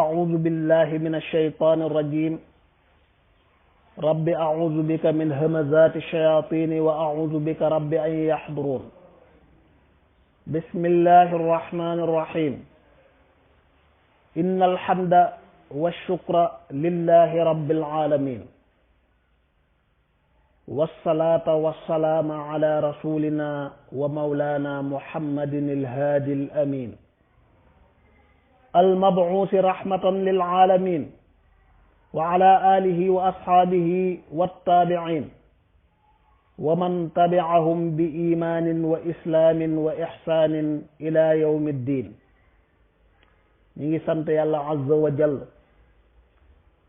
أعوذ بالله من الشيطان الرجيم رب أعوذ بك من همزات الشياطين وأعوذ بك رب أن يحضرون بسم الله الرحمن الرحيم إن الحمد والشكر لله رب العالمين والصلاة والسلام على رسولنا ومولانا محمد الهادي الأمين المبعوث رحمة للعالمين وعلى آله وأصحابه والتابعين ومن تبعهم بإيمان وإسلام وإحسان إلى يوم الدين نيجي سنت يالله عز وجل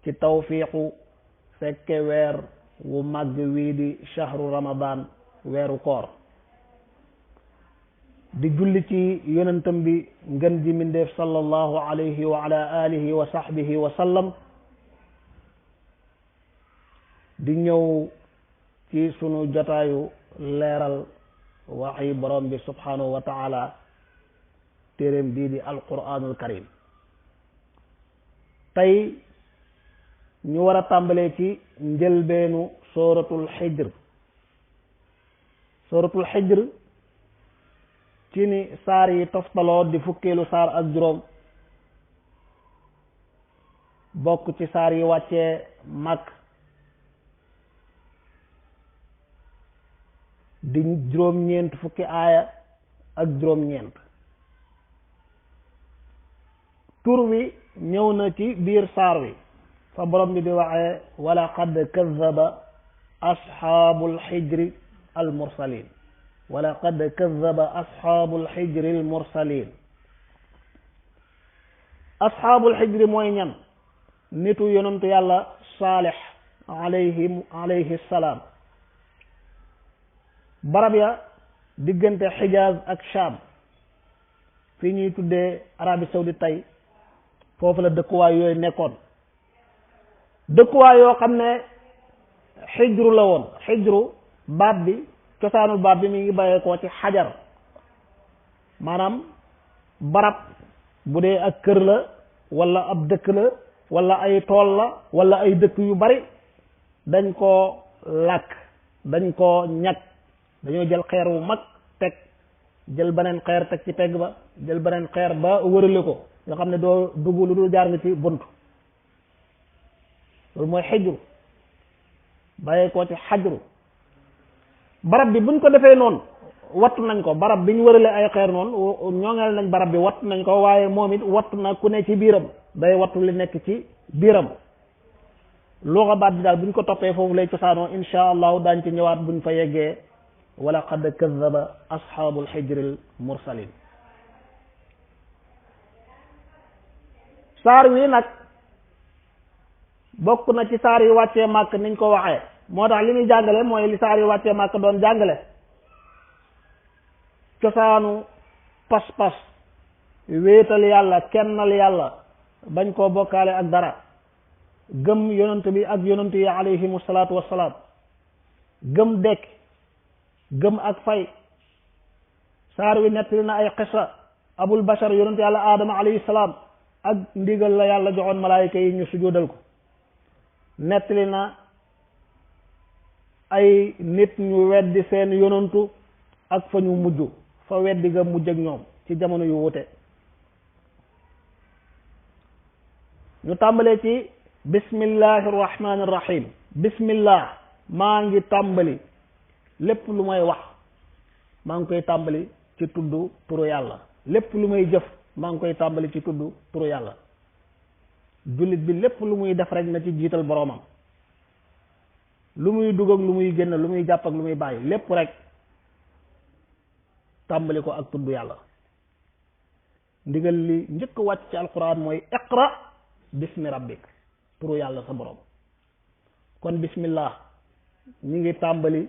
ci tawfiqu fekke weer wu màgg wii di shahru ramadan weeru koor di julli ci yonentam bi ngën ji mindeef sallallahu alayhi wa ala alihi wa sahbihi wa sallam di ñëw ci sunu jotaayu leeral waxi borom bi subhanahu wa taala téeréem bii di alquranul karim tey ñu war a tàmbalee ci njëlbeenu suratul xijr ci ni saar yi toftaloo di fukkeelu saar ak juróom bokk ci saar yi wàccee mag di juróom-ñeent fukki aaya ak juróom-ñeent tur wi ñëw na ci biir saar wi fa borom bi di waxee wala qad kazzaba asxaabul xijri al mursalin wala qad kazzaba asxaabul xijri al mursalin asxaabul xijri mooy ñan nitu yonentu yàlla saalix alayhi salaam barab ya diggante xijaaz ak Shaam fii ñuy tuddee Arabie Saoudite tey foofu la dëkkuwaay yooyu nekkoon dëkkuwaay yoo xam ne xijru la woon xijru baat bi cosaanul baat bi mi ngi bàyyeekoo ci xajar maanaam barab bu dee ak kër la wala ab dëkk la wala ay tool la wala ay dëkk yu bari dañ koo làkk dañ koo ñag dañoo jël xeer wu mag teg jël beneen xeer teg ci pegg ba jël beneen xeer ba wërale ko nga xam ne doo dugg lu dul jaar nga ci bunt loolu mooy xijru bàyyee koo ci xajru barab bi buñ ko defee noonu wattu nañ ko barab bi ñu wërale ay xeer noonu ñoŋeel nañ barab bi wattu nañ ko waaye moom it wattu na ku ne ci biiram day wattu li nekk ci biiram luxa baat bi daal buñ ko toppee foofu lay cosaanoo insha allahu daañ ci ñëwaat buñ fa yeggee wala qad kazzaba asxaabul xijril mursalin saar wi nag bokk na ci saar yi wàccee màkk niñ ko waxee moo tax li muy jàngale mooy li saar yi wàccee màkk doon jàngale cosaanu pas-pas wéetal yàlla kennal yàlla bañ koo bokkaale ak dara gëm yonent bi ak yonent yi alayhimu salaatu wassalaam gëm dekk gëm ak fay saar wi nettali na ay xisa abul bashar yonent yàlla aadama alayhi salaam ak ndigal la yàlla joxoon malaayika yi ñu sujjóodal ko nettali na ay nit ñu weddi seen yonantu ak fa ñu mujj fa weddi ga mujj ak ñoom ci jamono yu wute ñu tàmbalee ci bismillahi rahmani rahim bismillah maa ngi tàmbali lépp lu may wax maa ngi koy tàmbali ci tudd turu yàlla lépp lu may jëf maa ngi koy tàmbali ci tudd turu yàlla jullit bi lépp lu muy def rek na ci jiital boroomam lu muy dugg ak lu muy génn lu muy jàpp ak lu muy bàyyi lépp rek tàmbali ko ak tudd yàlla ndigal li njëkk wàcc ci alquran mooy iqra bismi rabbik turu yàlla sa boroom kon bismillah ñi ngi tàmbali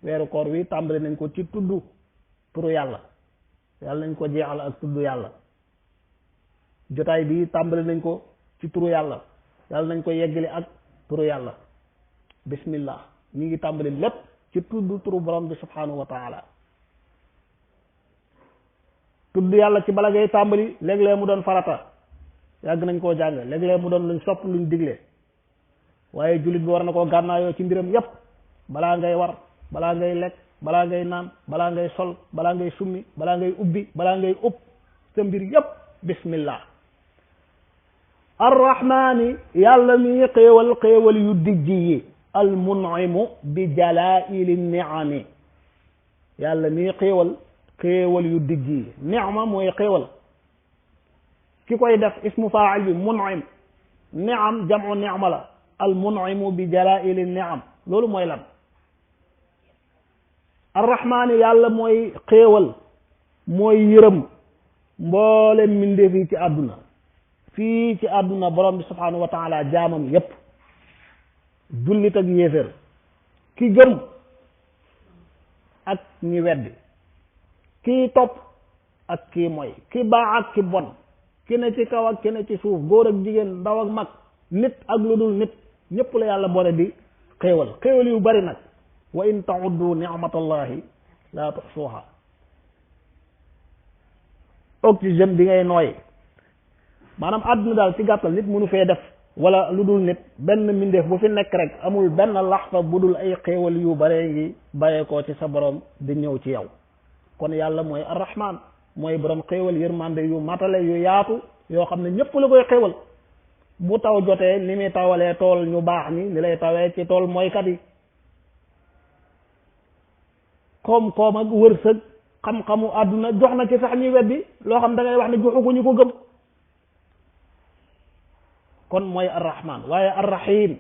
weeru koor wi tàmbali nañ ko ci tudd turu yàlla yàlla nañ ko jeexal ak tudd yàlla jotaay bi tàmbali nañ ko ci turu yàlla yàlla nañ ko yeggali ak turu yàlla bismillah ñi ngi tàmbali lépp ci tudd turu borom bi subhanahu wa taala tudd yàlla ci bala ngay tàmbali léeg-léeg mu doon farata yàgg nañ koo jàng léeg-léeg mu doon luñ sopp luñ digle waaye jullit bi war na koo gànnaayoo ci mbiram yépp balaa ngay war balaa ngay lekk balaa ngay naan balaa ngay sol balaa ngay summi balaa ngay ubbi balaa ngay ub sa mbir yépp bismillah arrahmaani yàlla mi xéewal xéewal yu dijji yi almun'imu bi jalaa'ili ni'ami yàlla mi xéewal xéewal yu dijji yi ni'ma mooy xéewal ki koy def ismu faa'il bi mun'im ni'am jam'u ni'ma la almun'imu bi jalaa'ili ni'am loolu mooy lan arrahmaani yàlla mooy xéewal mooy yërëm mboolem mbindeef yi ci àdduna fii ci àdduna borom bi subhanahu wa taala jaamam yépp jullit ak yéeféer ki gëm ak ñi weddi kii topp ak kii moy ki baax ak ki bon ki ne ci kaw ak ki ne ci suuf góor ak jigéen ndaw ak mag nit ak lu dul nit ñépp la yàlla boole di xéewal xéewal yu bari nag wa in ta'uddu ni'matallahi la tuhsuha oxygène bi ngay nooy maanaam àdduna daal ci gàttal nit mënu fee def wala lu dul nit benn mbindeef bu fi nekk rek amul benn laxta bu dul ay xéewal yu bare ngi bàyyeekoo ci sa borom di ñëw ci yow kon yàlla mooy arrahman mooy borom xéewal yërmande yu matale yu yaatu yoo xam ne ñëpp la koy xéewal bu taw jotee ni muy tawalee tool ñu baax ñi ni lay tawee ci tool mooykat yi koom-koom ak wërsëg xam-xamu àdduna jox na ci sax ñuy weddi loo xam da ngay wax ne joxu ko ñu ko gëm kon mooy arrahman waaye arrahim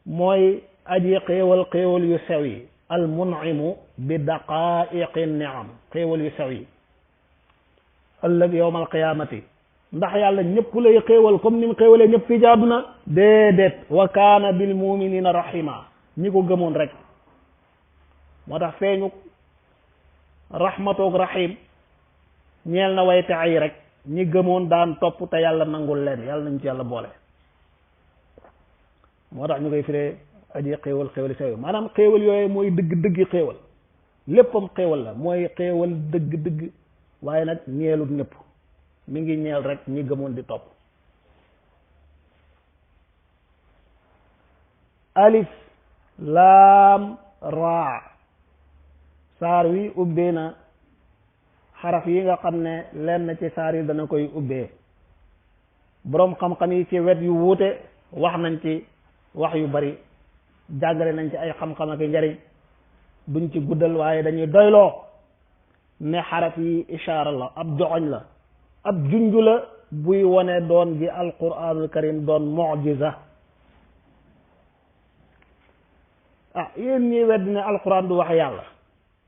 mooy aji xéewal xéewal yu sew yi almun'imu bi daqaa'iqi ni'am xéewal yu sew yi ëllëg yawmal qiyaamati ndax yàlla ñëpp lay xéewal comme ni mu xéewalee ñëpp fii ci àdduna déedéet wa kaana bil muminina rahima ñi ko gëmoon rek moo tax feeñu rahmatoog rahim ñeel na way texe yi rek ñi gëmoon daan topp te yàlla nangul leen yàlla nañ ci yàlla boole moo tax ñu koy firee aji xéewal xéewal sew maanaam xéewal yooyu mooy dëgg-dëggi xéewal léppam xéewal la mooy xéewal dëgg-dëgg waaye nag ñeelut ñëpp mi ngi ñeel rek ñi gëmoon di topp alif laam raa saar wi ubbee na xaraf yi nga xam ne lenn ci saar yi dana koy ubbee boroom xam-xam yi ci wet yu wuute wax nañ ci wax yu bari jàngale nañ ci ay xam-xam ak njariñ duñ ci guddal waaye dañuy doyloo ne xaraf yi ishaara la ab joxoñ la ab junju la buy wone doon gi alquranul karim doon mu'jiza yéen ñiy wedd ne alquran du wax yàlla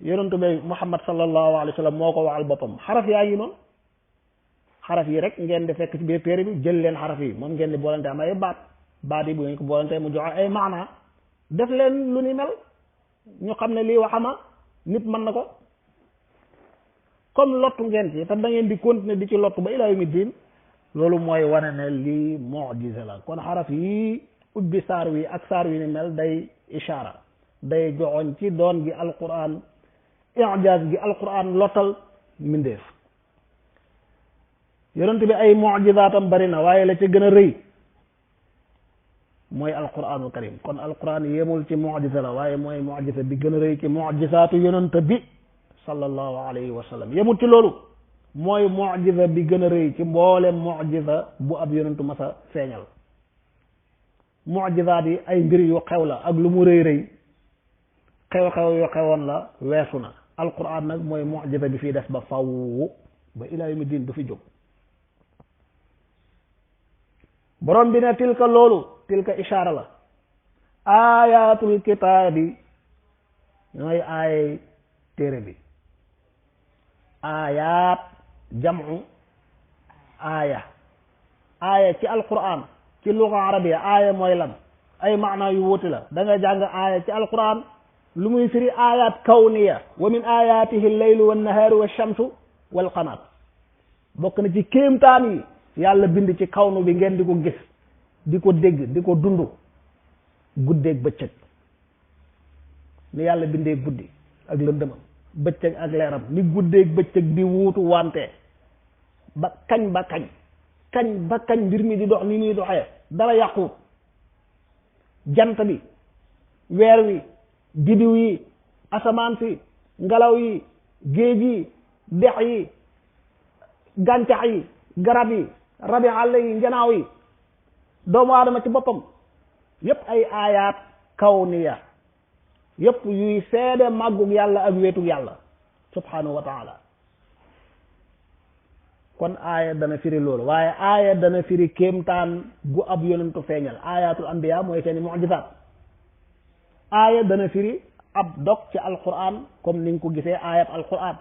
yonentu bi muhammad sallallahu alayhi wa sallam moo ko waxal boppam xaraf yaa ngi noonu xaraf yi rek ngeen di fekk ci biir téere bi jël leen xaraf yi moom ngeen di boolante am ay baat yi bu ngeen ko boolante mu joxe ay maana def leen lu ni mel ñu xam ne lii waxama nit mën na ko comme lottu ngeen ci te da ngeen di continuer di ci lottu ba ilaa yawmi diin loolu mooy wane ne lii mu'jiza la kon xaraf yi ubbi saar wi ak saar wi ni mel day ishaara day joxoñ ci doon gi alquran ijaaz gi alquran lottal mbindeef yonent bi ay mu'jizaatam bari na waaye la ca gën a rëy mooy alquranul karim kon alquran yemul ci mu'jiza la waaye mooy mu'jiza bi gën a rëy ci mu'jizaatu yonent bi sallallahu alayhi wa sallam yemul ci loolu mooy mu'jiza bi gën a rëy ci mboolem mu'jiza bu ab yonentu masa feeñal mu'jizaat yi ay mbir yu xew la ak lu mu rëy rëy xew-xew yu xewoon la weesu na alquran nag mooy mu'jiza bi fii des ba faw ba ilaa yawmi diin du fi jóg borom bi ne tilka loolu tilka ishaara la ayatul kitaabi ñooy aayay téere bi ayaat jam'u aaya aaya ci alquran ci luga arabiya aaya mooy lan ay maana yu wuute la da nga jàng aaya ci alquran lu muy firi ayat kawniya wa min ayatihi al-laylu wan-nahaaru wash-shamsu wal-qamar bokk na ci kéemtaan yi yàlla bind ci kawnu bi ngeen di ko gis di ko dégg di ko dund guddeeg bëccëg ni yàlla bindee guddi ak lëndëmam bëccëg ak leeram ni guddeeg bëccëg di wuutu wante ba kañ kañ ba kañ mbir mi di dox ni muy doxee dara yàqu. jant bi weer wi bidiw yi asamaan si ngelaw yi géej yi dex yi gàncax yi garab yi rabi àll yi njanaaw yi doomu aadama ci boppam yépp ay aayaat kawniya yépp yuy seede màggug yàlla ak wéetug yàlla subhanahu wa taala. kon aaya dana firi loolu waaye aaya dana firi kéemtaan gu ab yonentu feeñal ayatul anbiya mooy seeni mu'jizaat. aaya dana firi ab dog ci alquran comme ni nga ko gisee aayab alquran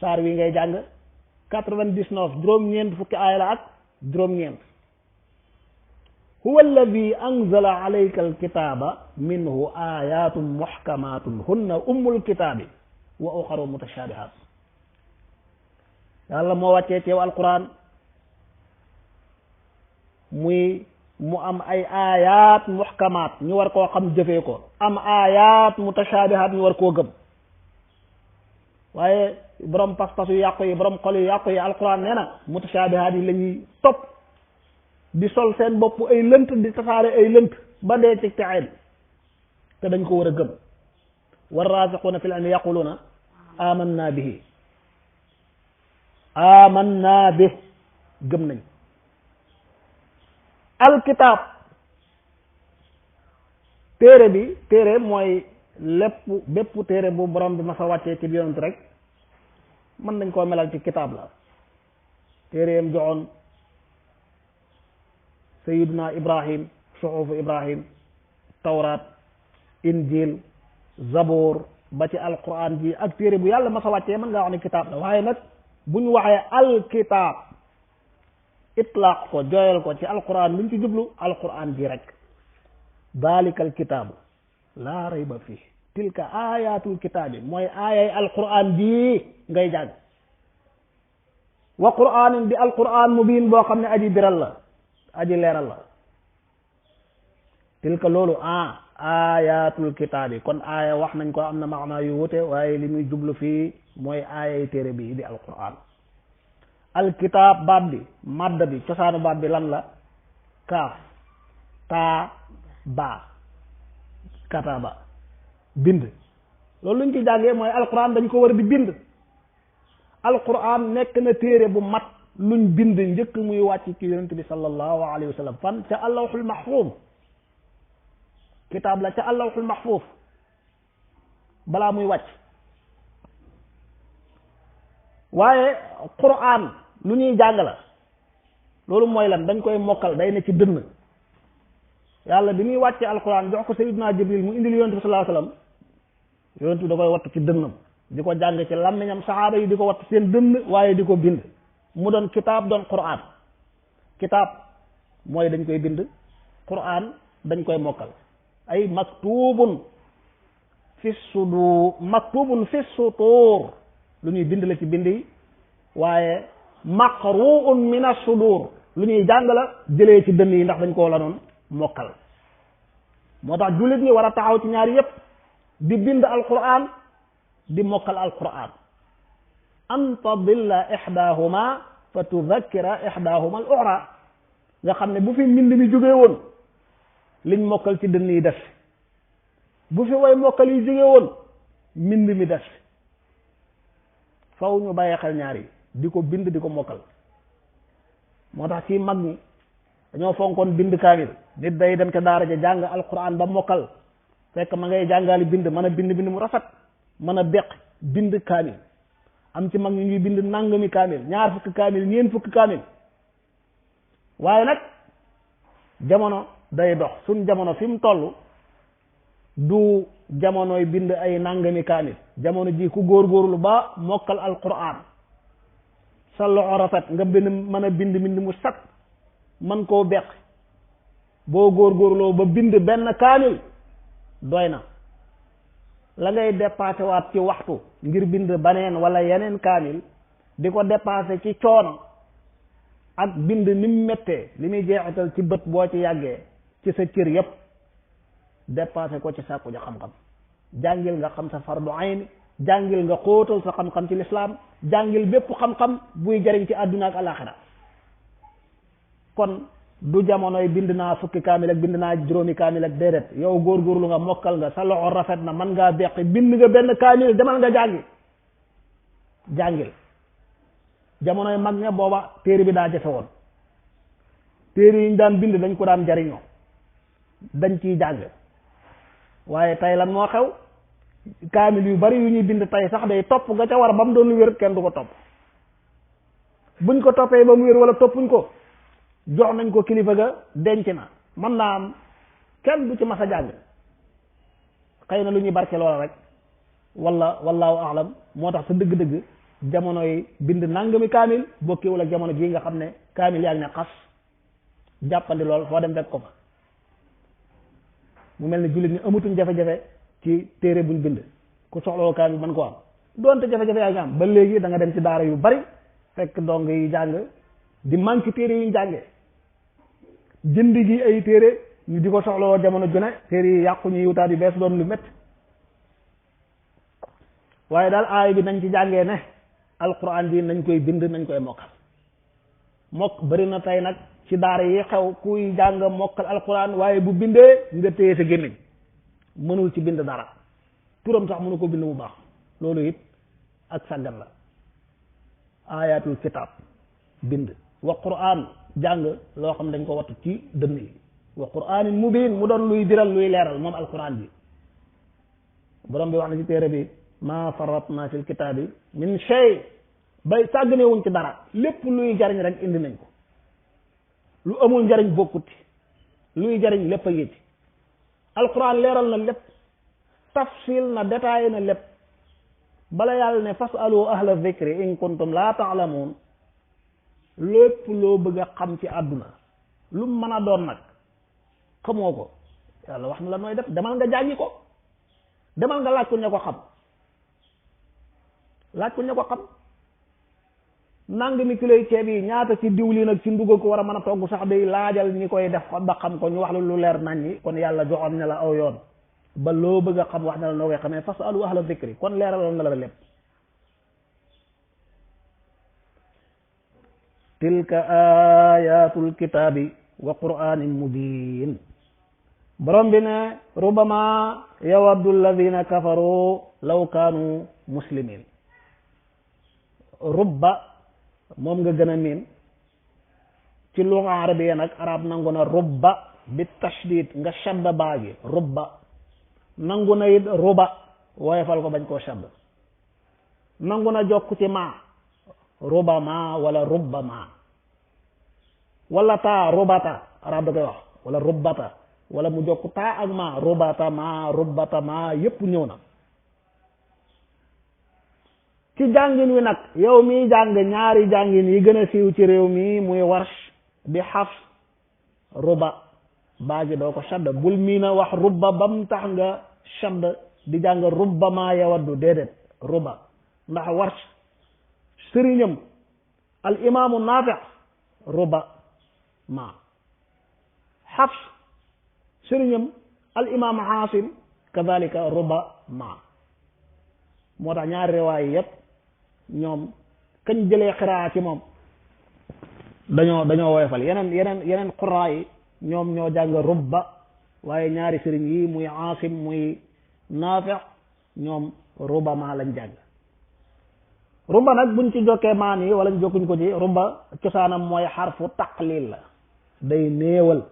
saar wi ngay jàng 99 juróom-ñeent fukki aaya la ak juróom-ñeent. huwa alladi anzala alayka alkitaba minhu ayatun muhkamatun hunna ummul kitabi wa uxaru mutashabihat. yàlla moo wàccee ci yow alquran mu am ay ayat muhkamat ñu war koo xam jëfee ko am ayat mutashabihat ñu war koo gëm. waaye borom pas-pas yu yàqu yi borom xol yu yàqu yi alquran nee na mutashabihat yi la ñuy topp di sol seen bopp ay lënt di tasaare ay lënt ba dee ci texeel te dañ ko war a gëm. war raasiquuna fil ilmi yaquluuna amanna bihi gëm nañ. alkitab téere mooy bépp téere bu borom bi ma sa wàccee ci yonent rek mën nañ koo melal ci kitaab la. téere yam joxoon sayiduna ibrahim suxufu ibrahim tawraat injil zabur ba ci alquran ji ak téere bu yàlla ma sa wàccee mën ngaa wax ne kitaab la. waaye nag bu ñu waxee alkitab itlaaq ko jooyal ko ci alquran luñ ci jublu alquran ji rek. dalika alkitaabu laa rayba fii tilka ayatul kitaabi mooy aayay alquran ji ngay jàng. wa quranin di alquran mubin boo xam ne aji biral la aji leeral la. tilka loolu ayatul kitaabi kon aaya wax nañ ko am na maanaa yu wute waaye li muy jublu fii mooy aayay téere bi di alquran. alkitaab baat bi madda bi cosaanu baat bi lan la kaaf taa baa kataba bind. loolu luñ ci jàngee mooy alquran dañ ko war di bind. alquran nekk na téere bu mat luñ bind njëkk muy wàcc ci yonent bi sallallahu alayhi wa sallam fan ca allawxul mahfuuz. kitaab la ca allawxul mahfuuz balaa muy wàcc. waaye quran lu ñuy jàng la. loolu mooy lan dañ koy mokkal day ne ci dënn. yàlla bi muy wàccee alquran jox ko sayyidina jibril mu indil yonent bi sallallahu alayhi wa sallam yonent bi da koy wattu ci dënnam di ko jàng ci làmmiñam saxaaba yi di ko wattu seen dënn waaye di ko bind mu doon kitaab doon quran. kitaab mooy dañ koy bind quran dañ koy mokkal. ay maktubun fi sudur lu ñuy bind la ci bind yi waaye maqruun min as-sudur lu ñuy jàng la jëlee ci dënn yi ndax dañ koo la noon mokkal. moo tax jullit ñi war a taxaw ci ñaar yépp di bind alquran di mokkal alquran. an tadilla ixdaahuma fa tudakkira ixdaahuma al uxra nga xam ne bu fi mbind mi jógee woon liñ mokkal ci dënn yi def bu fi way mokkal yi jógee woon mbind mi def faw ñu bàyyi xel ñaar yi di ko bind di ko mokkal. moo tax ci mag ñi dañoo fonkoon bind kaamil. nit day dem ca daara ja jàng alquran ba mokkal fekk ma ngay jàngaali bind mën a bind mu rafet mën a beq bind kaamil. am ci mag ñi ñuy bind nangami kaamil ñaar fukki kaamil ñeent fukki kaamil. waaye nag jamono day dox suñ jamono fi mu toll du jamonoy bind ay nangami kaamil. jamono ji ku góorgóorlu ba mokkal alquran sa loxo rafet nga mën a bind mu sat man koo beq boo góorgóorloo ba bind benn kaamil doy na. la ngay dépassé waat ci waxtu ngir bind baneen wala yeneen kaamil di ko dépassé ci coono ak bind ni mu méttee li muy jeexital ci bët boo ci yàggee ci sa cër yépp dépassé ko ci sàkku ja xam-xam. jàngil nga xam sa fardu ayn jàngil nga xóotal sa xam-xam ci lislaam jàngil bépp xam-xam buy jariñ ci àdduna ak alaxira. kon du jamonoy bind naa fukki kaamil ak bind naa juróomi kaamil ak déedéet yow góorgóorlu nga mokkal nga sa loxo rafet na mën ngaa beqi bind nga benn kaamil demal nga jàngil jamonoy mag ña booba téere bi daa jafe woon téere yi ñu daan bind dañ ko daan jariñoo dañ ciy jàng waaye tey lan moo xew kaamil yu bari yu ñuy bind tey sax day topp nga ca war ba mu doon lu wér kenn du ko topp buñ ko toppee ba mu wér wala toppuñ ko jox nañ ko kilifa ga denc na mën naa am kenn du ci mas a jàng xëy na lu ñuy barke loola rek wallaahu aalam moo tax sa dëgg-dëgg jamono yi bind nangami kaamil bokkewul ak jamono jii nga xam ne kaamil yaa ngi ne xas jàppandi lool foo dem fekk ko fa mu mel ne jullit ñi amatuñ jafe-jafe ci téere buñ bind ku soxlawoo kaamil mën ko am doonte jafe-jafe yaa ngi am ba léegi da nga dem ci daara yu bari fekk dong yi jàng di manque téere yi ñu jàngee jënd gi ay téere ñu di ko soxlawoo jamono ju ne téere yi yàqu ñu wutaat yu bees doon lu métti waaye daal aay bi nañ ci jàngee ne alquran bi nañ koy bind nañ koy mokkal bari na tey nag ci daara yi xew kuy jàng mokkal alquran waaye bu bindee nga téye sa gémmiñ mënul ci bind dara turam sax mënu ko bind mu baax loolu it ak sàggan la ayatul kitab bind wa quran jàng loo xam dañ ko wattu ci dënn yi wa quranin mubin mu doon luy biral luy leeral moom alquran bi borom bi wax na ci téere bi ma faratna fil kitaabi min shay bay sàgganewuñ ci dara lépp luy jariñ rek indi nañ ko lu amul njariñ bokkuti luy jariñ lépp a ngi ci alquran leeral na lépp tafsil na détaillé na lépp bala yàlla ne fasalu ahla dhikri in kuntum la ta'lamun lépp loo bëgg a xam ci àdduna lu mën a doon nag xamoo ko yàlla wax na la nooy def demal nga jàngi ko demal nga laaj ko ña ko xam nangami kiloy ceeb yi ñaata ci diwlin ak ci ndugg ko war a mën a togg sax day laajal ñi koy def ba xam ko ñu wax la lu leer nañ ñi kon yàlla joxoon na la aw yoon ba loo bëgg a xam wax na la noo koy xamee fasalu ahla dhikri kon leeraloon na la lépp tilka ayatul kitaabi wa qur'anin mubin borom bi ne rubama yawaddu alladina kafaru law kaanu muslimin rubba moom nga gën a miin ci luga arabiya nag arab nangu na rubba bi tashdid nga shadda baagi rubba nangu na it ruba woyefal ko bañ koo shadd nangu na jokk ci ma rubama wala rubbama wala taa rubata arab da koy wax wala rubbata wala mu jokk taa ak ma rubbata ma yépp ñëw na ci jàngin wi nag yow mi jàng ñaari jàngin yi gën a siiw ci réew mi muy warsh bi xafs ruba baagi doo ko shadd bul mii na wax rubba bam tax nga shadd di jàng rubba ma yawaddu déedéet ruba ndax warsh sëriñam al imaamu naafi ruba ma xafs sëriñam al imaam aasim kadalika ruba ma moo tax ñaari riwaay yépp ñoom kañ jëlee xiraa ci moom dañoo woyofal yeneen xuraa yi ñoom ñoo jàng rubba waaye ñaari sëriñ yi muy aasim muy naafi ñoom ruba ma lañ jàng rumba nag buñ ci jokkee maan yi wala ñu jokkuñ ko ci rumba cosaanam mooy xarfu taqlil la day néewal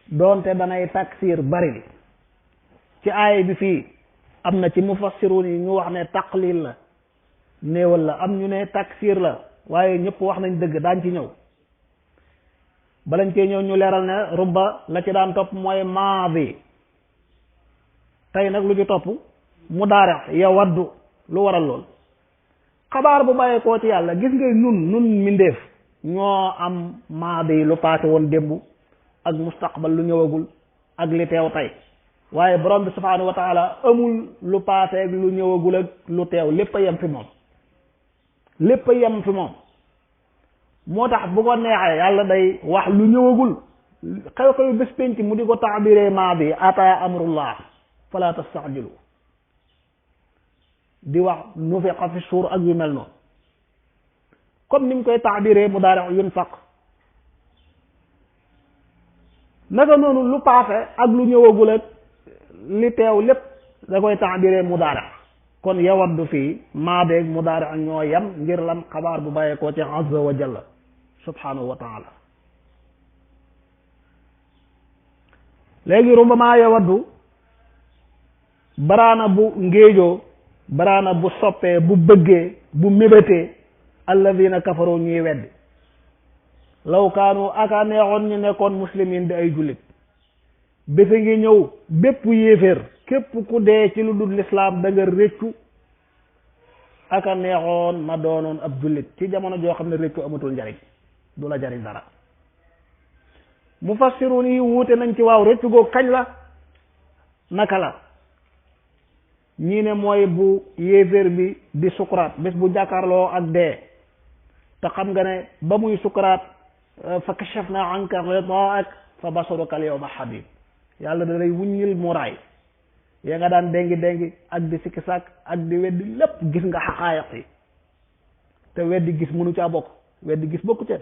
doonte danay taksir bari ci aaya bi fii am na ci mufassirun yi ñu wax ne taqlil la néewal la am ñu ne taksir la waaye ñëpp wax nañ dëgg daañ ci ñëw balañ cee ñëw ñu leeral ne rumba la ci daan topp mooy maadi tey nag lu ci topp mudaari yawaddu lu waral lool xabaar bu bàyyee koo ci yàlla gis nga nun mindeef ñoo am maadi lu paase woon démb ak mustaqbal lu ñëwagul ak li teew tey waaye borom bi subhanahu wa taala amul lu paase ak lu ñëwagul ak lu teew lépp a yem fi moom moo tax bu ko neexee yàlla day wax lu ñëwagul xew-xew bés penc mu di ko taabiree maadi ata amrullah fala tastajilu di wax nufiqa fi suur ak yu mel noonu comme ni mu koy taabiree mudaari yunfaq naka noonu lu paase ak lu ñëwagul ak li teew lépp da koy taabiree mudaari kon yawaddu fii maadeeg mudaari ak ñoo yem ngir lan xabaar bu bàyyeekoo ci azza wa jalla subhanahu wa taala léegi rubbama yawaddu baraana bu ngéejoo baraana bu soppee bu bëggee bu mébétee alladina kafaru ñuy weddi law kaanu aka neexoon ñu nekkoon muslimin di ay jullit bésa ngi ñëw bépp yéeféer képp ku dee ci lu dul lislaam da nga réccu aka neexoon ma doonoon ab jullit ci jamono joo xam ne réccu amatul njariñ du la jariñ dara mufassirun yi wuute nañ ci waaw réccu googu kañ la naka la ñii ne mooy bu yéeféer bi di sukuraat bés bu jàkkaarloo ak dee te xam nga ne ba muy sukuraat fa kashafna anka ghitaa'ak fa basaruka al-yawma hadid yàlla da lay wuññil muraay ya nga daan déngi ak di sikki sàkk ak di weddi lépp gis nga xaqaayiq yi te weddi gis mënu caa bokk weddi gis bokku ca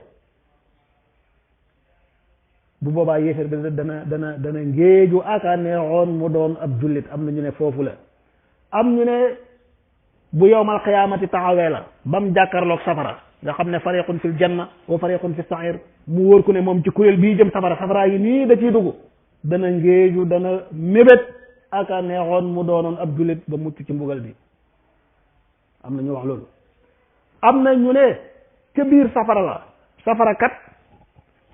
bu boobaa yéeféer bi dana ngéeju aka neexoon mu doon ab jullit am na ñu ne foofu la am ñu ne bu yowmal qiyaamati taxawee la ba mu jàkkaarloog safara nga xam ne fariqun fil janna wa fariqun fi sa'ir mu wóor ku ne moom ci kuréel bii jëm safara yi nii da ciy dugg dana ngéeju dana mébét aka neexoon mu doonoon ab jullit ba mucc ci mbugal bi am na ñu wax loolu am na ñu ne ca biir safara la safara kat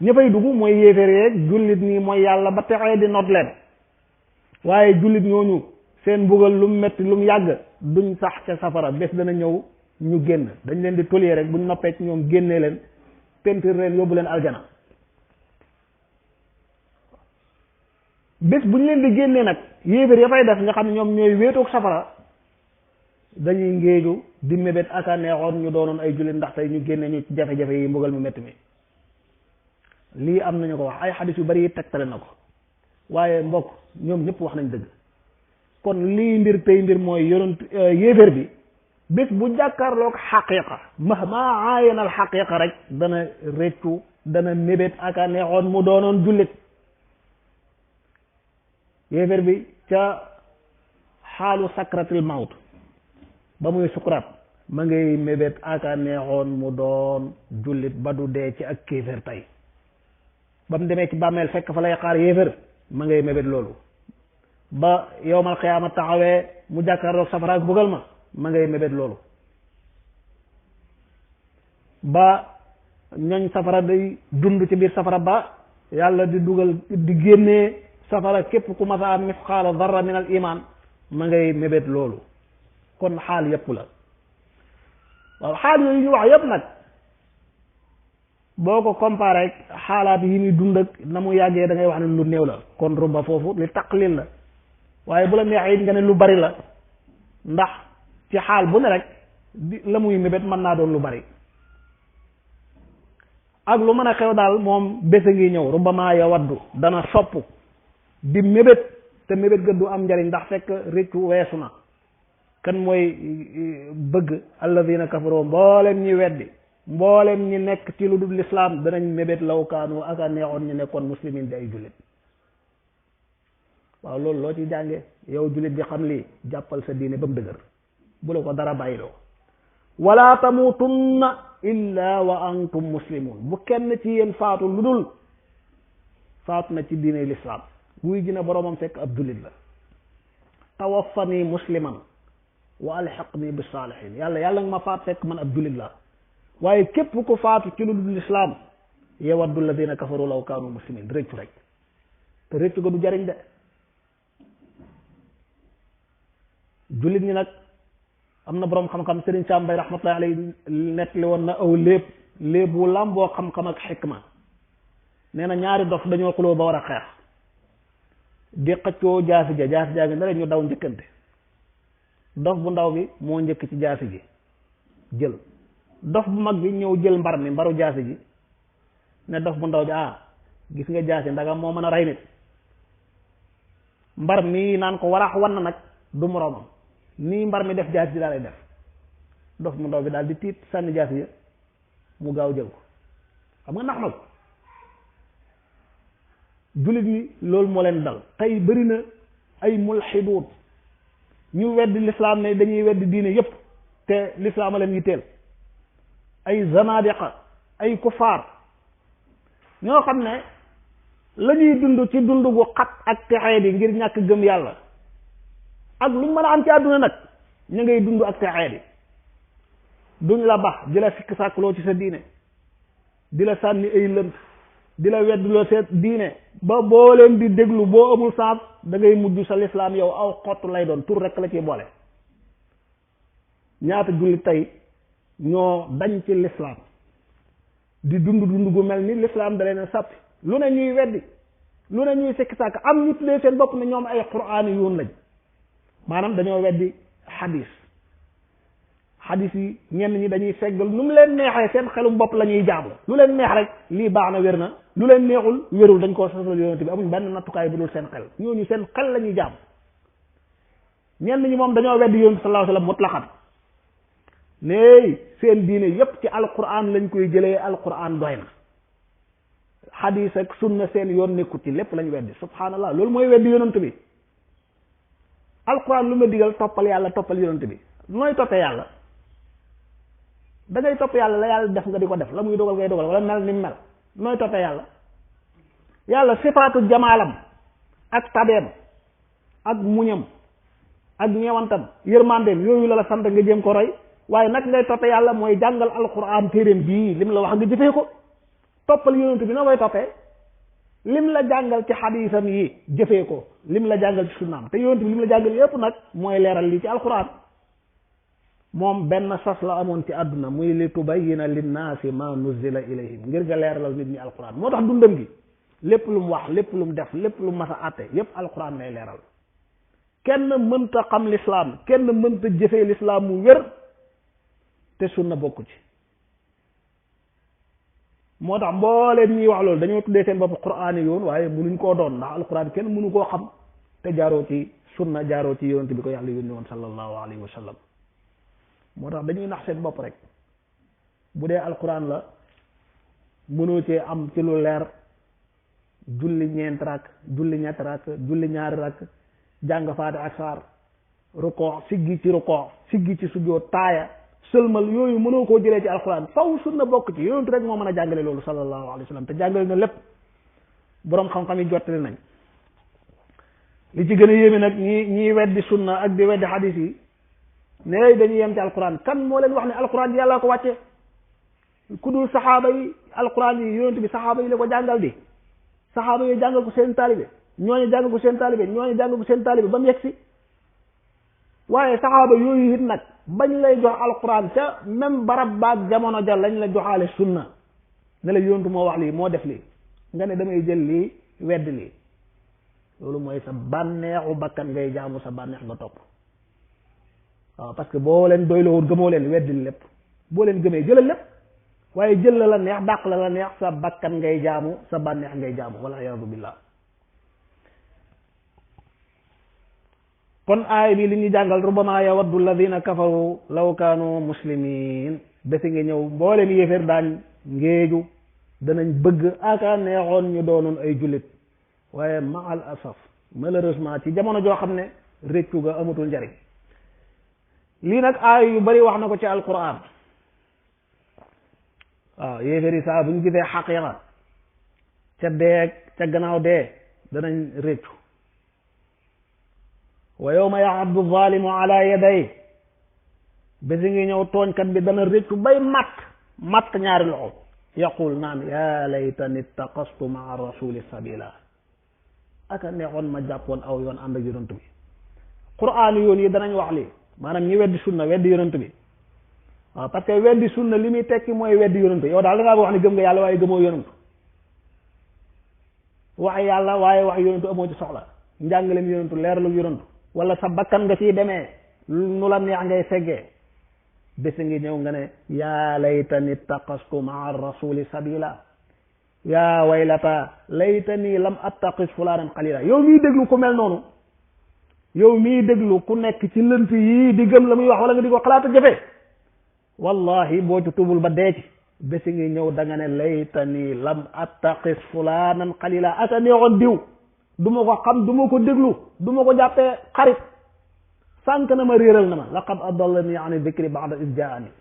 ña fay dugg mooy yéeféer yeeg jullit nii mooy yàlla ba texee di not leen waaye jullit ñooñu seen mbugal lu mu metti lu mu yàgg duñ sax ca safara bés dana ñëw ñu génn dañ leen di toliyee rek buñ noppee ci ñoom génnee leen pentir leen yóbbu leen aljana bés bu ñu leen di génnee nag yéeféer ya fay def nga xam ne ñoom ñooy wéetoog safara dañuy ngéeju di mébét aka neexoon ñu doonoon ay jullit ndax tey ñu génne ñu ci jafe-jafe yi mbugal mu métti mi lii am nañu ko wax ay xadis yu bari yi tegtale na ko waaye mbokk ñoom ñëpp wax nañ dëgg kon lii mbir tey mbir mooy yonent yéeféer bi bés bu jàkkaarloog xaqiqa mahma aayanal xaqiqa rek dana réccu dana mébét aka neexoon mu doonoon jullit yéeféer bi ca xaalu sakratil mawt ba muy sukuraat ma ngay mébét aka neexoon mu doon jullit ba du dee ci ak kéeféer tey ba mu demee ci bàmmeel fekk fa lay xaar yéeféer ma ngay mébét loolu ba yowmal qiyaama taxawee mu jàkkaarloog safara ak bugal ma ngay mébét loolu ba ñooñ safara day dund ci biir safara ba yàlla di dugal di génnee safara képp ku masa am misqaala darra min al iman ma ngay mébét loolu kon xaal yépp la waaw xaal yooyu ñu wax yépp nag boo ko comparé ak xaalaat yi muy dund ak na mu yàggee da ngay wax ne lu néew la kon rumba foofu li taqlil la waaye bu la neexee it nga ne lu bari la ndax ci xaal bu ne rek la muy mébét mën naa doon lu bari ak lu mën a xew daal moom bés a ngi ñëw rubbama yawaddu dana sopp di mébét te mébét ga du am njariñ ndax fekk réccu weesu na kan mooy bëgg alladina kafaroo mboolem ñi weddi mboolem ñi nekk ci lu dul lislaam danañ mébét law kaanu aka neexoon ñu nekkoon muslimin di ay jullit waaw loolu loo ci jànge yow jullit bi xam lii jàppal sa diine ba mu dëgër bu la ko dara bàyyiloo wala tamutunna illa wa antum muslimun bu kenn ci yéen faatu lu dul faatu na ci diine lislaam wuy gina boroomam fekk ab jullit la tawaffani musliman wa alxiqni bis saalihin yàlla nga ma faat fekk man ab jullit la waaye képp ku faatu ci lu dul lislaam yawaddu alladina kafaru law kaanu muslimin réccu rek te réccu ga du jariñ de jullit ñi nag am na boroom xam-xam Sëriñ Sam Mbay rahmatullahi alayhi nettali woon na aw léeb wu làmboo xam-xam ak xikma nee na ñaari dof dañoo xuloo ba war a xeex di xëccoo jaasi jaa ngi ne ñu daw njëkkante dof bu ndaw bi moo njëkk ci jaasi ji jël dof bu mag bi ñëw jël mbaru jaasi ji ne dof bu ndaw bi gis nga jaasi ndagam moo mën a rey nit mbar mi naan ko waraax wan na nag du moroomam nii mbar mi def jaasi ji daa lay def dof bu ndaw bi daal di tiit sànni jaasi ji mu gaaw jël ko xam nga nax na ko jullit ñi loolu moo leen dal tey bëri na ay mulxiduun ñu weddi lislaam ne dañuy weddi diine yépp te lislaam a leen yitteel ay zanadiqa ay kufaar ñoo xam ne la ñuy dund ci dund gu xat ak texee di ngir ñàkk gëm yàlla ak lu mën a am ci àdduna nag ñu ngay dund ak texee di duñ la bax di la sikk sàkkloo ci sa diine di la sànni ay lënt di la wedduloo seet diine ba boo leen di déglu boo amul saab da ngay mujj sa lislaam yow aw xott lay doon tur rek la ciy boole ñaata jullit tey ñoo dañ ci lislaam di dund gu mel ni lislaam da leen a sàppi lu ne ñuy weddi lu ne ñuy sikk sàkk am ñu tuddee seen bopp ne ñoom ay quraani yoon lañ maanaam dañoo weddi xadis yi ñenn ñi dañuy seggal nu mu leen neexee seen xelum bopp la ñuy jaamu lu leen neex rek lii baax na wér na lu leen neexul wérul dañ koo sosal yonent bi amuñ benn nattukaay bu dul seen xel ñooñu seen xel la ñuy jaamu ñenn ñi moom dañoo weddi yonent sallallahu alayhi wasallam mutlaqan léegi seen diine yépp ci alquran lañ koy jëlee alquran doy na xadis ak sunna seen yoon nekkut ci lépp lañ weddi subhanallah loolu mooy weddi yonent bi alquran lu ma digal toppal yàlla toppal yonent bi nooy toppee yàlla da ngay topp yàlla la yàlla def nga di ko def la muy dogal ngay dogal wala mel ni mel nooy toppee yàlla yàlla sifaatu jamaalam ak tabeem ak muñam ak ñeewantam yërmandeem yooyu la la sant nga jéem ko roy waaye nag ngay toppee yàlla mooy jàngal alquran téeréem bii lim la wax nga jëfee ko toppal yonent bi noo koy toppee lim la jàngal ci xadiisam yi jëfee ko lim la jàngal ci sunnaam te yonent bi lim la jàngal yépp nag mooy leeral lii ci alquran moom benn sas la amoon ci àdduna muy li tubayyina linnaasi ma nuzila ilayhim ngir nga leeralal nit ñi alquran moo tax dundam gi lépp lu mu wax lépp lu mu def lépp lu mu mas a àtte yépp alquran lay leeral kenn mënta xam lislaam kenn mënta jëfee lislaam mu wér te sunna bokku ci moo tax mbooleem ñuy wax loolu dañoo tuddee seen bopp quraan yi yoon waaye munuñ koo doon ndax alquran kenn mënu koo xam te jaaroo ci sunna jaaroo ci yonent bi ko yàlla yónni woon sallallahu alayhi wa sallam moo tax dañuy nax seen bopp rek bu dee alquran la mënoo cee am ci lu leer julli ñeent rak julli ñett rak julli ñaari rak jàng faatiha ak saar ruko siggi ci ruko siggi ci sujjóot taaya sëlmal yooyu mënoo koo jëlee ci alquran faw sunna bokk ci yonent rek moo mën a jàngale loolu sallallahu alayhi wa sallam te jàngale na lépp boroom xam-xam yi jottali nañ li ci gën a yéeme nag ñi weddi sunna ak di weddi hadis yi ne dañuy yem ci alquran kan moo leen wax ne alquran yàlla ko wàcce ku dul saxaaba yi alquran yi yonent bi saxaaba yi la ko jàngal di saxaaba yi jàngal ko seen taalibe ñooñu jàngal ko seen taalibe ñooñu jàngal ko seen taalibe ba mu yegg si waaye saxaaba yooyu it nag bañ lay jox alquran ca même barab baag jamono ja lañ la joxaale sunna ne la yonent moo wax lii moo def lii nga ne damay jël lii wedd lii loolu mooy sa bànneexu bakkan ngay jaamu sa bànneex nga topp waaw parce que boo leen doyloo gëmoo leen weddil lépp boo leen gëmee jëlal lépp waaye jël la neex dàq la neex sa bakkan ngay jaamu sa bànneex ngay jaamu wala iyaazu billah kon aay bi li ñu jàngal rubama yawaddu alladina kafaru law kaanu muslimin bési nga ñëw mbooleem yéeféer daañ ngéeju danañ bëgg aka neexoon ñu doonoon ay jullit waaye ma al asaf malheureusement ci jamono joo xam ne réccu ga amatul njariñ lii nag aay yu bari wax na ko ci alquran waaw yéeféer yi saa bu ñu gisee xaqiqa ca dee ca gannaaw dee danañ réccu wa yawma yaxaddu zalimu ala yaday bési ngi ñëw tooñkat bi dana réccu bay matt ñaari loxo yaqul naan yaa laytani ittaqastu maa rasuli sabila aka neexoon ma jàppoon aw yoon ànd ak yonent bi quraan yoon yi danañ wax lii maanaam ñi weddi sunna weddi yonent bi waaw parce que weddi sunna li muy tekki mooy weddi yonent yow daal da ngaa wax ne gëm nga yàlla waaye gëmoo yonent wax yàlla waaye wax yonent amoo ci soxla njàngaleem yonent leeralu yonent wala sa bakkan nga ciy demee nu la neex ngay seggee bési ngi ñëw nga ne yaa laytani ittaqastu maa rasuli sabila yaa waylata laytani lam attaqis fulaanan qalila yow miy déglu ku mel noonu yow miy déglu ku nekk ci lënt yii di gëm la muy wax wala nga di ko xalaata jëfe wallahi boo ci tubul ba dee ci bési ngi ñëw da nga ne laytani lam attaqis fulaanan qalila ata neexoon diw du ma ko xam du ma ko déglu du ma ko jàppee xarit sànq na ma réeral na ma laqad adallani ani dikri ba'da iz jaani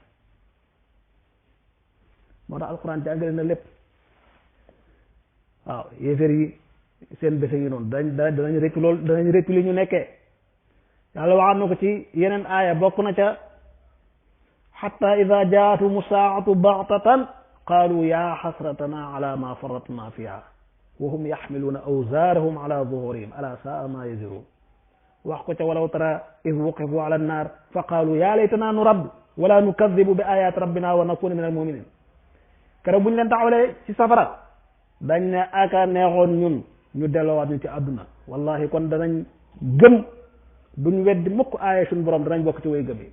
moo tax alquran jàngale na lépp waaw yéeféer yi seen bési ngi noonu danañ réccu loolu danañ réccu li ñu nekkee yàlla waxaat na ko ci yeneen aaya bokk na ca xatta ida jaatuhum saatu baxtatan qaalu ya xasratana ala ma faratna fiha wa hum yaxmiluuna awzaarahum ala zuhurihim ala saa ma yaziruun wax ko ca walaw tara id wuqifu ala annaar fa qaalu ya laytana nuradd wala nukadibu bi ayat rabbina wa nakuna min almuminin kere buñ leen taxawalee ci safara dañ ne aka neexoon ñun ñu delloowaat ñu ci àdduna wallahi kon danañ gëm duñ weddi mukk aaya suñ borom danañ bokk ci way gëm yi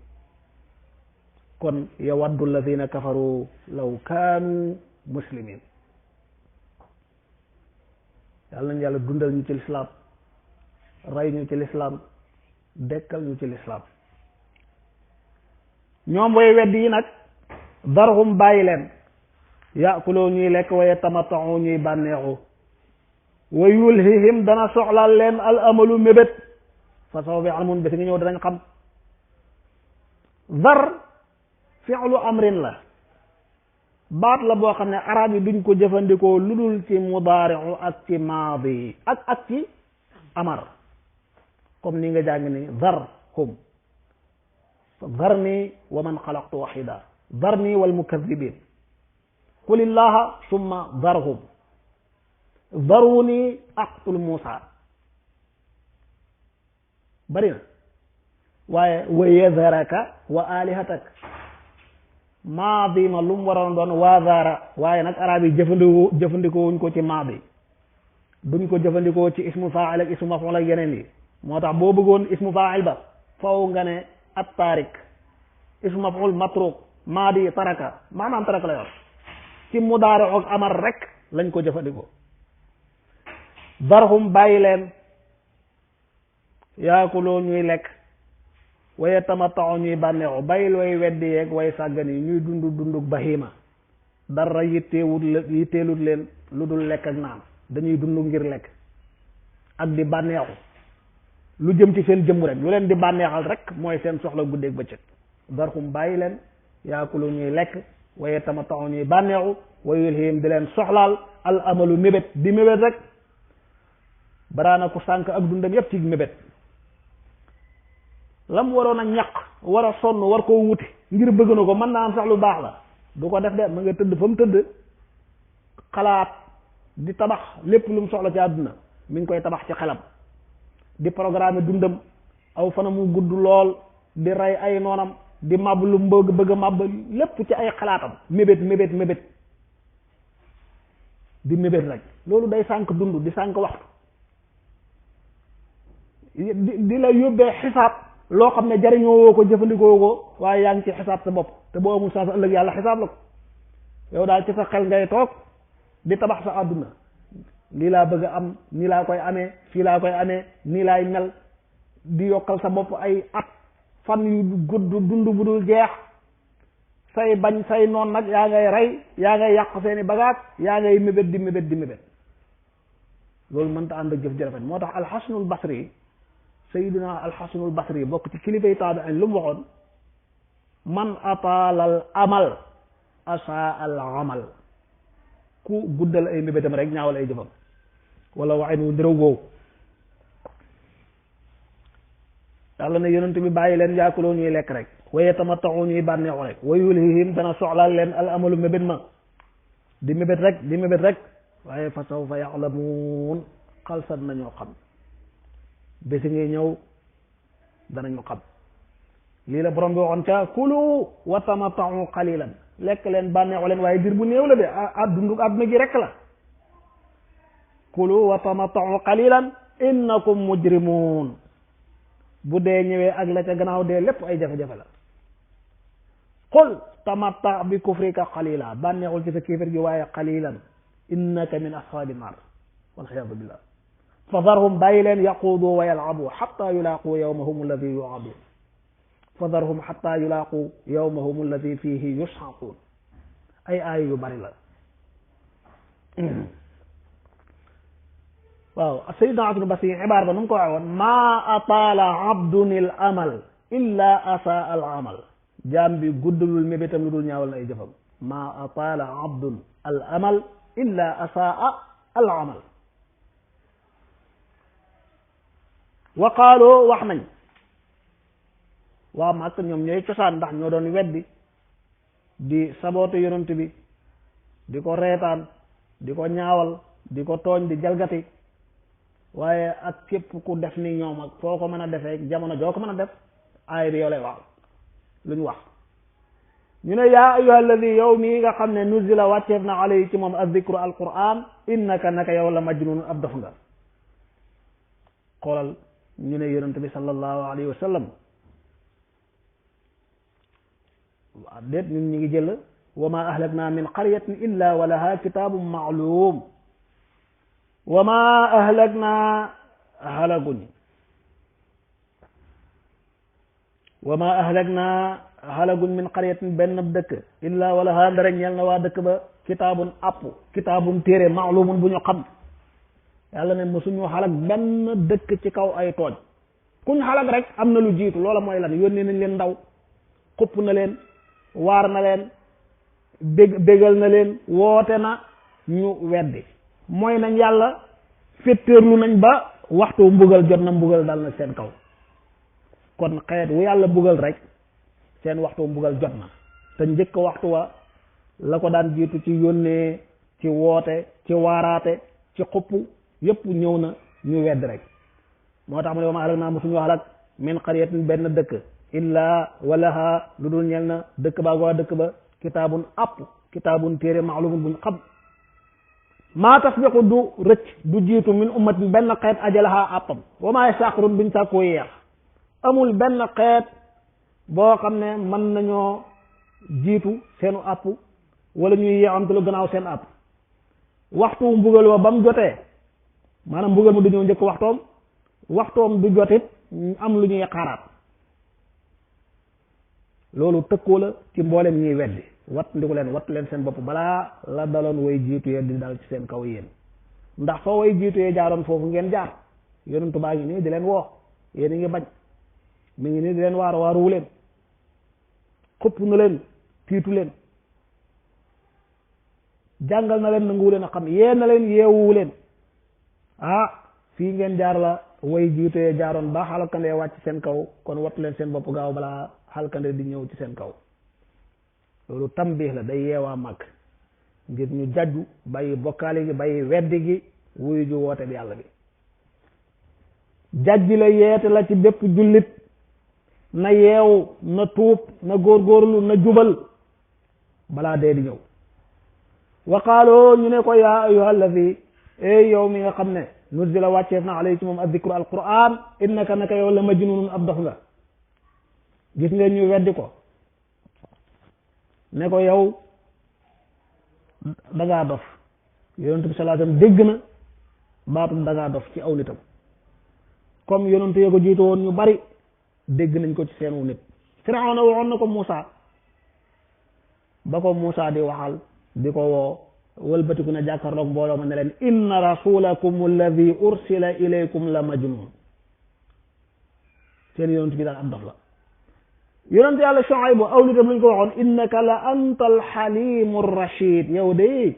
kon yawaddu alladina kafaru law kaanu muslimin yàlla nañ yàlla dundal ñu ci lislaam rey ñu ci lislaam dekkal ñu ci lislaam ñoom way weddi yi nag darhum bàyyi leen yaakuloo ñuy lekk wa yatamatta'u ñuy bànneexu wa yulhihim dana soxlaal leen al amalu mébét fa sawfa ya'lamuun bés nga ñëw danañ xam dar fi'lu amrin la baat la boo xam ne arab yi duñ ko jëfandikoo lu dul ci mudaari'u ak ci maadi ak ci amar comme ni nga jàng ni darhum darni wa man xalaqtu wahida darni wal mukadibin qul illaha summa darhum daruni aqtul Muusa bari na waaye wa yadharaka wa alihatak maadi ma lu mu waroon doon waazara waaye nag arab yi jëfandikoo wuñ ko ci maadi duñ ko jëfandikoo ci ismu faa'il ak ismu maf'ul ak yeneen yi moo tax boo bëggoon ismu faa'il ba faw nga ne at taarik ismu maf'ul matruk maadi taraka maanaam taraka la yor ci mudaari ak amar rek lañ ko jëfandikoo darhum bàyyi leen yaakuloo ñuy lekk wa yatamatta'u ñuy bànneexu bàyyil way weddi yeeg way sàggan yi ñuy dunduk bahima dara yitteelut leen lu dul lekk ak naan dañuy dund ngir lekk ak di bànneexu lu jëm ci seen jëmm rek lu leen di bànneexal rek mooy seen soxla guddeeg bëccëg darhum bàyyi leen yaakuloo ñuy lekk wa yatamatta'u ñuy bànneexu wa yulhihim di leen soxlaal al amalu mébét di mébét rek baraana ko sànk ak dundam yépp ci mébét lam waroon a ñaq war a sonn war koo wuti ngir bëgg na ko mën naa am sax lu baax la du ko def de ma nga tëdd fa mu tëdd xalaat di tabax lépp lu mu soxla ci àdduna mi ngi koy tabax ci xelam di programme dundam aw fana mu gudd lool di rey ay noonam di màbb lu bëgg a màbb lépp ci ay xalaatam mébét di mébét rek loolu day sànk dund di sànk waxtu di la yóbbee xisaab loo xam ne jariñoo woo ko jëfandikoo ko waaye yaa ngi ci xisaab sa bopp te boo amul saa sa ëllëg yàlla xisaab la ko yow daal ci sa xel ngay toog di tabax sa àdduna lii laa bëgg a am nii laa koy amee fii laa koy amee nii laay mel di yokkal sa bopp ay at fan yu gudd dund bu dul jeex say bañ say noon nag yaa ngay rey yaa ngay yàq seeni bagaat yaa ngay mébét di mébét loolu mënta ànd ak jëf jërëfet moo tax alxasanul basri sayiduna alxasanul basri bokk ci kilifay taabiin lu mu waxoon man ataalal amal asa al amal ku guddal ay mébétam rek ñaawal ay jëfam wala waxin wu ndërëw goowu yàlla na yonent bi bàyyi leen yaakuloo ñuy lekk rek wa yatamatta'u ñuy bànneexu rek wa yulhihim dana soxlaal leen al amalu mébét ma di mébét rek waaye fa sawfa ya'lamuun xalsat nañoo xam bési ngi ñëw danañu xam lii la borom bi waxoon ca kulu wa tamatta'u qalilan lekk leen bànneexu leen waaye dir bu néew la de dunduk àdduna gi rek la kulu wa tamatta'u qalilan innakum mujrimun bu dee ñëwee ak la ca gannaaw dee lépp ay jafe-jafe la qul tamatta bi kufrika qalila bànneexul ci sa kéefér gi waaye qalilan innaka min ashaabi naar walxiyaadu billah fadarhum bàyyi leen yaquudu wa yalcabu xatta yulaaqu yawmahum alladi yucaduun fadarhum xatta yulaaqu yawmahum alladi fihi yusxaquun ay aaya yu bari la waaw sayidna Hasan Basri xibaar ba nu mu ko waxee woon maa ataala abdun il amal illa asaa al amal jaam bi guddalul mébétam lu dul ñaawal na ay jëfam maa ataala abdun al amal illa asaa al amal wa qaaloo wax nañ waa Màkk ñoom ñooy cosaan ndax ñoo doon weddi di saboote yonent bi di ko reetaan di ko ñaawal di ko tooñ di jalgati waaye ak képp ku def ni ñoom ak foo ko mën a defee jamono joo ko mën a def aay bi yow lay wax lu ñu wax ñu ne yaa ayyuha alladi yow mii nga xam ne nuzila wàcceef na alayhi ci moom azzikru alquran innaka naka yow la majnun ab dof nga xoolal ñu ne yonent bi sallallahu alayhi wa sallam déet ñun ñu ngi jël wa ma ahlakna min qaryatin illa wa laha kitabun ma'lum wa ma ahlakna halaguñ wa ma ahlakna halaguñ min qaryatin benn dëkk illa wa laha dara ñeel na waa dëkk ba kitaabun app kitaabun téere maalumun bu ñu xam yàlla ne mosuñu xalak benn dëkk ci kaw ay tooñ kuñ xalak rek am na lu jiitu loola mooy lan yónnee nañ leen ndaw xupp na leen waar na leen bégal na leen woote na ñu weddi mooy nañ yàlla féttéerlu nañ ba waxtu mbugal jot na mbugal dal na seen kaw kon xeet wu yàlla mbugal rek seen waxtu mbugal jot na te njëkk waxtu wa la ko daan jiitu ci yónnee ci woote ci waaraate ci xupp yépp ñëw na ñu wedd rek moo tax mu ne wa ma halak naa mosuñu halak min qaryatin benn dëkk illaa walaha lu dul ñeel na dëkk baa waa dëkk ba kitaabun app kitaabun téere maalumun buñ xam maa tasbiqu du rëcc du jiitu min ummatin benn xeet ajalaha appam wa maa yastaqirun buñ sàkkoo yeex amul benn xeet boo xam ne mën nañoo jiitu seenu app wala ñuy yeexamte lu gannaaw seen app waxtu mbugal wa ba mu jotee maanaam mbugal mu du ñëw njëkk waxtoom du jotit am lu ñuy xaaraat loolu tëkkoo la ci mboolem ñuy weddi wattu leen seen bopp balaa la daloon way jiitu yee di dal ci seen kaw yéen ndax fa way jiitu yee jaaroon foofu ngeen jaar yonentu baa ngi nii di leen woo yéen a ngi bañ mi ngi nii di leen waaruwu leen xupp na leen tiitu leen jàngal na leen nanguwu leen a xam yee na leen yeewuwu leen fii ngeen jaar la way jiitu yee jaaroon ba xalkande wàcc seen kaw kon wattu leen seen bopp gaaw balaa xalkande di ñëw ci seen kaw loolu tambiix la day yeewaa mag ngir ñu jajju bàyyi bokkaale gi bàyyi weddi gi wuyu ju woote bi yàlla bi jajji la yeete la ci bépp jullit na yeewu na tuub na góorgóorlu na jubal balaa dee di ñëw waqaaloo ñu ne ko yaa ayyuha alladi yow mi nga xam ne nuzila wàcceef na alayhi ci moom addikru alquran innaka naka yow la majnunun ab dof nga gis ngeen ñu weddi ko ne ko yow dangaa dof yonent bi sallallahu alayhi wasallam dégg na baatum dangaa dof ci aw nitam comme yonent yee ko jiitu woon ñu bari dégg nañ ko ci seenu nit Firawna waxoon na ko Muusa ba ko Muusa di waxal di ko woo wëlbatiku na jàkkarloog mbooloo ma ne leen inna rasulakum alladi ursila ilaykum la majnun seen yonent bi daal ab dof la yonent yàlla Shuayb aw nitam lañ ko waxoon innaka la anta alxalimu rachid yow de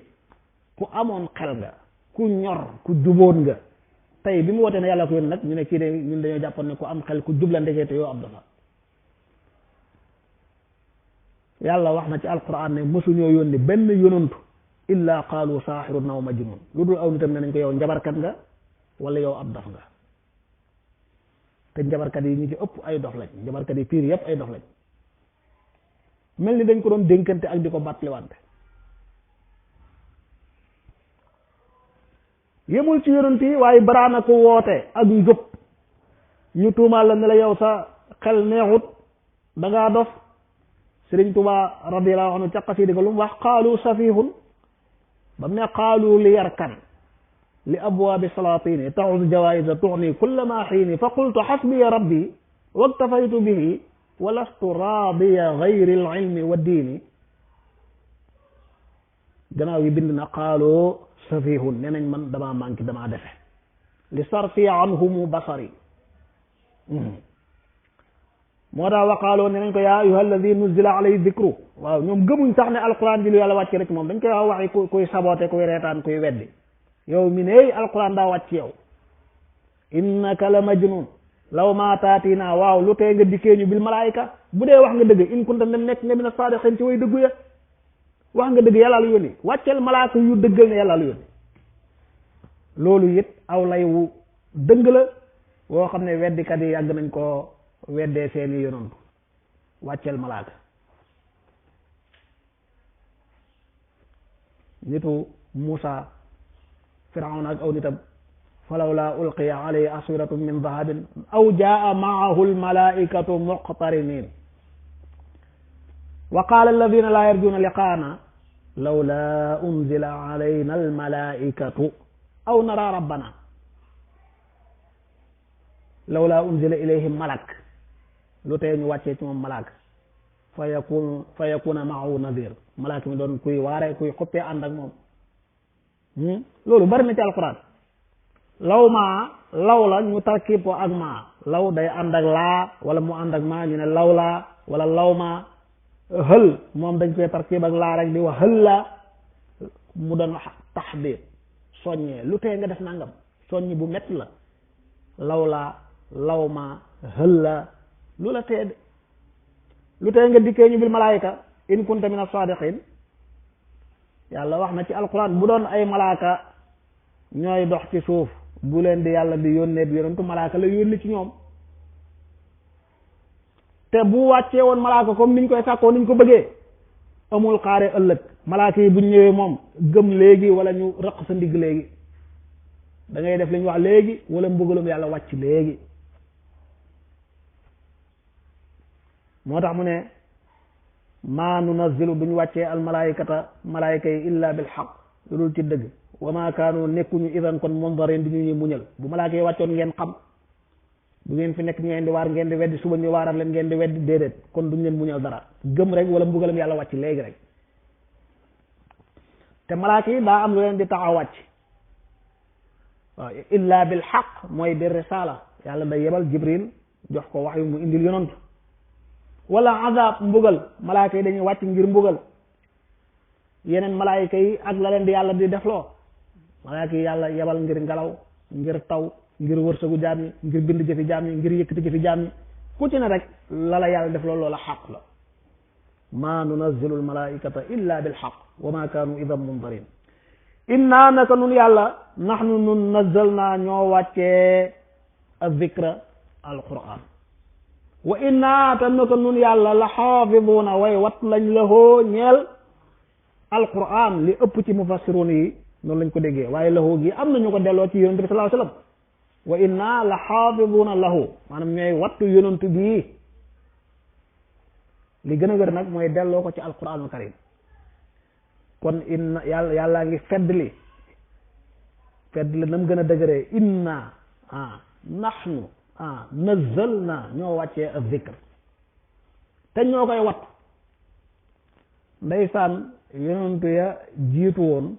ku amoon xel nga ku ñor ku juboon nga tey bi mu wootee ne yàlla ko yónni nag ñu ne kii de ñun dañoo jàppoon ne ku am xel ku jubla ndekete yoo ab dofa yàlla wax na ci alquran ne mosuñoo yónni benn yonantu illa qaalu saaxirun aw majnun lu dul aw nitam ne nañ ko yow njabarkat nga wala yow ab dof nga te njabarkat yi ñu ci ëpp ay dof lañ njabarkat yi piir yëpp ay dof lañ mel ni dañ ko doon dénkante ak di ko bàttaliwante yemul ci yonent yi waaye baraana ko woote ak njub ñu tuumaal la ne la yow sa xel neexut da ngaa dof Sëriñ Tuubaa radiyallahu anhu ca xasida ga lu mu wax qaalu safihun ba mu ne qaalu li yarkan li abwaabi salaatini taxus jawaïsa tuxni kulla ma xiini fa qultu xasbiya rabbi waktafaytu bihi wa lastu raadiya gayri alilmi wa diini gannaaw yi bind na qaaloo safihun nee nañ man damaa manqué damaa defe li sarfi anhumu basari moo tax waqaaloo ne nañ ko yaa ayuha alladi nuzila alayhi dikru waaw ñoom gëmuñ sax ne alquran bi lu yàlla wàcc rek moom dañ koy wax waxi kuy saboote kuy reetaan kuy weddi yow mi ne alquran daa wàcc yow innaka la majnun law ma taatina waaw lu tee nga dikkee ñu bil malaayika bu dee wax nga dëgg in kunta dem nekk nga mina saadiqin ci way dëggu ya wax nga dëgg yàlla lu yónni wàcceel malaaka yu dëggal ne yàlla lu yónni loolu it aw lay wu dëng la woo xam ne weddikat yi yàgg nañ koo weddee seeni yonantu wàcceel malaaka nitu Muusa Firawna ak aw nitam falawla ulqiya alayhi aswiratun min dahabin aw jaa maahu almalaikatu muqtarinin wa qala alladina la yarjuna liqaana lawla unzila alayna almalaikatu aw nara rabbana lawla unzila ilayhim malak lu tee ñu wàccee ci moom malaaka fa yakuna maahu nadir malaaka mi doon kuy waare kuy xuppee ànd ak moom loolu bari na ci alquran law maa law la ñu tarkib ko ak maa law day ànd ak laa wala mu ànd ak maa ñu ne law laa wala law maa hël moom dañ koy tarkib ak laa rek di wax hël la mu doon taxdiir soññee lu tee nga def nangam soññi bu métti la law laa law maa hël la lu la tee de lu tee nga dikkee ñu bil malaayika in kunta min as-saadiqin yàlla wax na ci alquran bu doon ay malaaka ñooy dox ci suuf bu leen di yàlla di yónnee bi yonentu malaaka la yónni ci ñoom te bu wàccee woon malaaka comme niñ koy sàkkoo niñ ko bëggee amul xaare ëllëg malaaka yi buñ ñëwee moom gëm léegi wala ñu rëq sa ndigg léegi da ngay def li ñu wax léegi wala mbugalum yàlla wàcc léegi moo tax mu ne maa nunazzilu duñ wàccee al malaayikata malaayika yi illa bil xaq lu dul ci dëgg wa ma kaanu nekkuñu idan kon mundarin di ñu ñuy muñal bu malaaka yi wàccoon ngeen xam bu ngeen fi nekk ngeen di waar ngeen di weddi suba ñu waaral leen ngeen di weddi déedéet kon duñ leen muñal dara gëm rek wala mbugalam yàlla wàcc léegi rek te malaaka yi daa am lu leen di tax a wàcc waaw illa bil xaq mooy bi risala yàlla day yebal jibril jox ko wax yu mu indil yonant wala azab mbugal malaaka yi dañuy wàcc ngir mbugal yeneen malaayika yi ak la leen di yàlla di defloo malaaka yi yàlla yebal ngir ngelaw ngir taw ngir wërsëgu jaam yi ngir bind jëfi jaam yi ngir yëkkati jëfi jaam yi ku ci ne rek la la yàlla defloo loola xaq la ma nunazzilu al malaikata illa bil xaq wa ma kaanu idan mundarin inna naka nun yàlla nahnu nun nazzalna ñoo wàccee az-zikra al-Qur'an wa inna te naka nun yàlla la xaafiduuna way wat lañ lahoo ñeel alquran li ëpp ci mufassiruun yi noonu lañ ko déggee waaye lahoo gi am nañu ko delloo ci yonent bi sallallahu alayhi wasallam wa inna la xaafiduuna lahu maanaam ñooy wattu yonent bii li gën a wér nag mooy delloo ko ci alquranul karim kon inna yàllaa ngi feddli nam gën a dëgëree inna nahnu nazzalna ñoo wàccee az-zikr te ñoo koy wattu ndeysaan yonentu ya jiitu woon